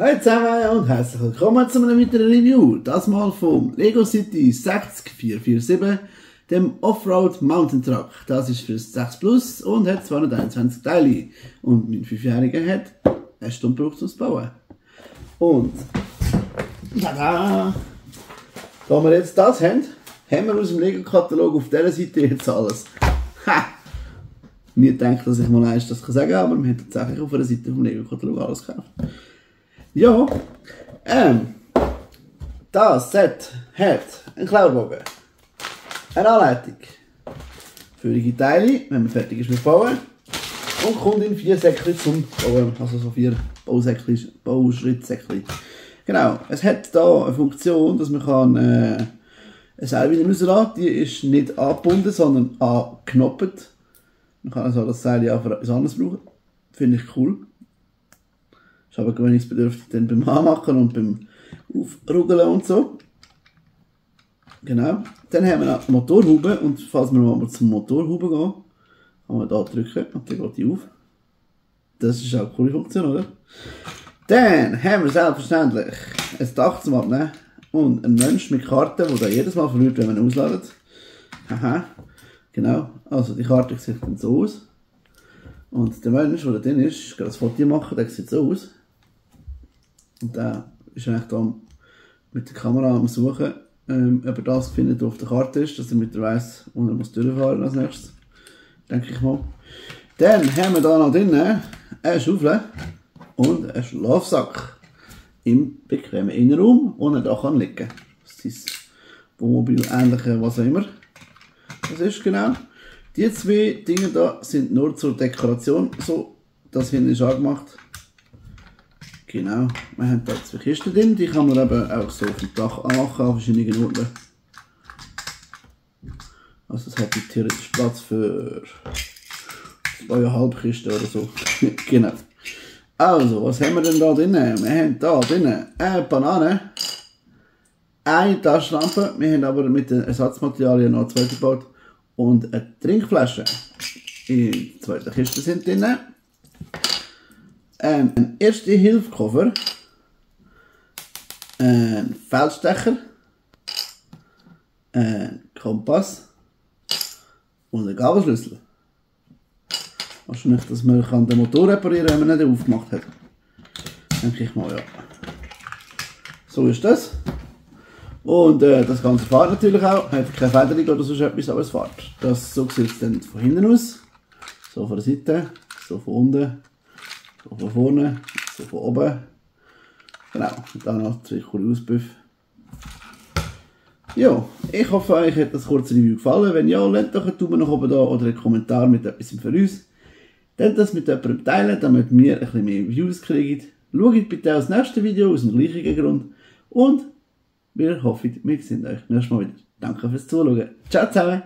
Hallo zusammen und herzlich willkommen zu einem weiteren Review. Das mal vom Lego City 60447, dem Offroad Mountain Truck. Das ist für 6 Plus und hat 221 Teile. Und mein 5-Jähriger hat 1 Stunde gebraucht zum Bauen. Und tada! Da wir jetzt das haben wir aus dem Lego-Katalog auf dieser Seite jetzt alles. Ha! Nie gedacht, dass ich mal eins das sagen kann, aber wir haben tatsächlich auf einer Seite vom Lego-Katalog alles gekauft. Ja, das Set hat einen Klauerbogen, eine Anleitung für die Teile, wenn man fertig ist mit Bauen, und kommt in 4 Säckchen zum Bauen, also so 4 Bauschrittsäckchen. Genau, es hat hier eine Funktion, dass man kann ein Seil wieder rauslassen. Die ist nicht angebunden, sondern angeknoppt. Man kann also das Seil auch für etwas anderes brauchen. Finde ich cool. Ist aber gewöhnungsbedürftig dann beim Anmachen und beim Aufrugeln und so. Genau. Dann haben wir noch die Motorhaube und falls wir mal zum Motorhaube gehen, kann man hier drücken und dann geht die auf. Das ist auch eine coole Funktion, oder? Dann haben wir selbstverständlich ein Dach zum Abnehmen und einen Mensch mit Karten, der jedes Mal verliert, wenn man ihn ausladet. Haha. Genau. Also die Karte sieht dann so aus. Und der Mensch, der da drin ist, kann das Foto machen, der sieht so aus. Und der ist eigentlich da mit der Kamera am Suchen, ob er das findet, was auf der Karte ist, dass er mit der weiss, wo er muss durchfahren als nächstes. Denke ich mal. Dann haben wir da noch drinnen eine Schaufel und einen Schlafsack im bequemen Innenraum, wo er da kann liegen kann. Das ist Wohnmobil ähnliche, was auch immer. Das ist genau. Die 2 Dinge da sind nur zur Dekoration, so, das hinten ist angemacht. Genau, wir haben da 2 Kisten drin, die kann man eben auch so auf dem Dach anmachen, an verschiedenen Orten. Also es hat theoretisch Platz für 2,5 Kisten oder so. Genau. Also, was haben wir denn da drin? Wir haben da drin eine Banane, eine Taschenlampe, wir haben aber mit den Ersatzmaterialien noch 2 gebaut. Und eine Trinkflasche. In der zweiten Kiste sind drin. Ein Erste-Hilfe-Koffer. Ein Feldstecher. Ein Kompass. Und ein Gabelschlüssel. Wahrscheinlich, dass man den Motor reparieren kann, wenn man ihn nicht aufgemacht hat. Denke ich mal, ja. So ist das. Und das Ganze fährt natürlich auch, hat keine Federung oder so etwas, aber es fährt. So sieht es dann von hinten aus, so von der Seite, so von unten, so von vorne, so von oben. Genau, und dann noch 2 coole Auspuffe. Ja, ich hoffe, euch hat das kurze Review gefallen. Wenn ja, lasst doch einen Daumen nach oben da oder einen Kommentar mit etwas für uns. Dann das mit jemandem teilen, damit wir ein bisschen mehr Views kriegen. Schaut bitte auch das nächste Video aus dem gleichen Grund. Und wir hoffen, wir sehen euch nächstes Mal wieder. Danke fürs Zuschauen. Ciao zusammen!